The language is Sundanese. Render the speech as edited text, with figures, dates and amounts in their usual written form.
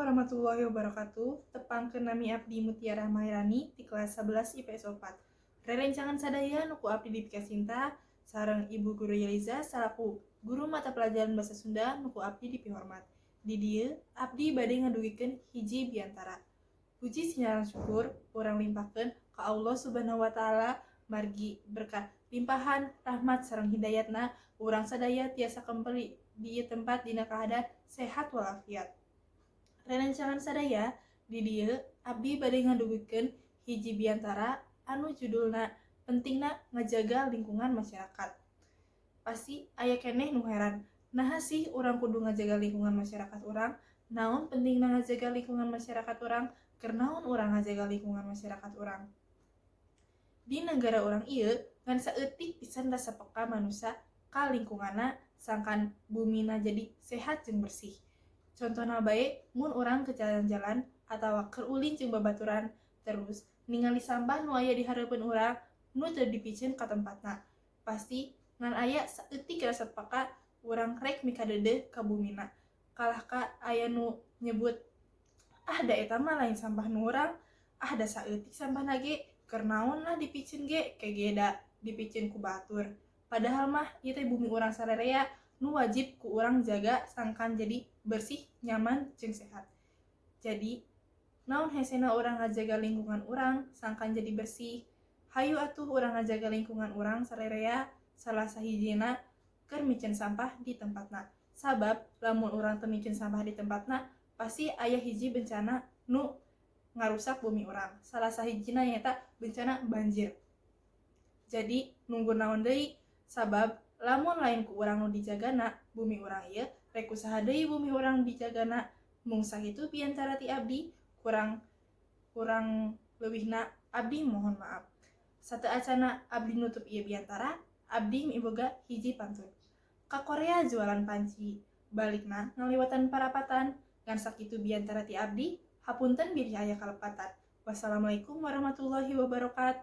warahmatullahi wabarakatuh. Tepangkeun, nami abdi Mutiara Maharani di kelas 11 IPS 4. Rerencangan sadaya nu ku abdi dipikacinta sareng Ibu Guru Yeliza salaku guru mata pelajaran bahasa Sunda nu ku abdi dipihormat. Di dieu abdi bade ngadugikeun hiji biantara. Puji sinareng syukur urang limpahkeun ka Allah Subhanahu wa Taala, margi berkat limpahan rahmat sareng hidayatna urang sadaya tiasa kembali di ieu tempat dina keadaan sehat walafiat. Rerencangan sadaya, di dieu abdi bade ngadugikeun hiji biantara anu judulna "Pentingna Ngajaga Lingkungan Masyarakat". Pasti aya keneh nu heran, naha sih urang kudu ngajaga lingkungan masyarakat urang? Naon pentingna ngajaga lingkungan masyarakat urang? Keur naon urang ngajaga lingkungan masyarakat urang? Di negara urang ieu ngan saeutik pisan rasa peka manusia ka lingkunganna sangkan bumina jadi sehat jeung bersih. Contohna bae mun urang keur jalan-jalan atawa keur ulin jeung babaturan, terus ningali sampah nu aya di hareupeun urang nu teu dipiceun ka tempatna. Pasti ngan aya saeutik rasa peka urang rek mikadeudeuh ka bumina. Kalah ka aya nu nyebut, "Ah, da eta mah lain sampah nu urang, ah, da saeutik sampahna ge, keur naon lah dipiceun ge, ke da dipiceun ku batur." Padahal mah ieu teh bumi urang sarerea nu wajib ku urang jaga sangkan jadi bersih, nyaman, jeung sehat. Jadi, naon hesena urang ngajaga lingkungan urang sangkan jadi bersih? Hayu atuh urang ngajaga lingkungan urang sarerea, salah sahijina keur miceun sampah di tempatna. Sabab lamun urang teu miceun sampah di tempatna, pasti aya hiji bencana nu ngarusak bumi urang. Salah sahijina nyaeta bencana banjir. Jadi nunggu naon deui? Sabab lamun lain ku urang nu dijagana bumi urang ieu, rek ku saha deui bumi urang dijagana? Mung sakitu biantara ti abdi, kurang kurang leuwihna abdi mohon maaf. Sateuacanna abdi nutup ieu biantara, abdi miboga hiji pantun. Ka Korea jualan panci, balikna ngaliwatan parapatan. Ngan sakitu biantara ti abdi, hapunten bilih aya kalepatan. Wassalamualaikum warahmatullahi wabarakatuh.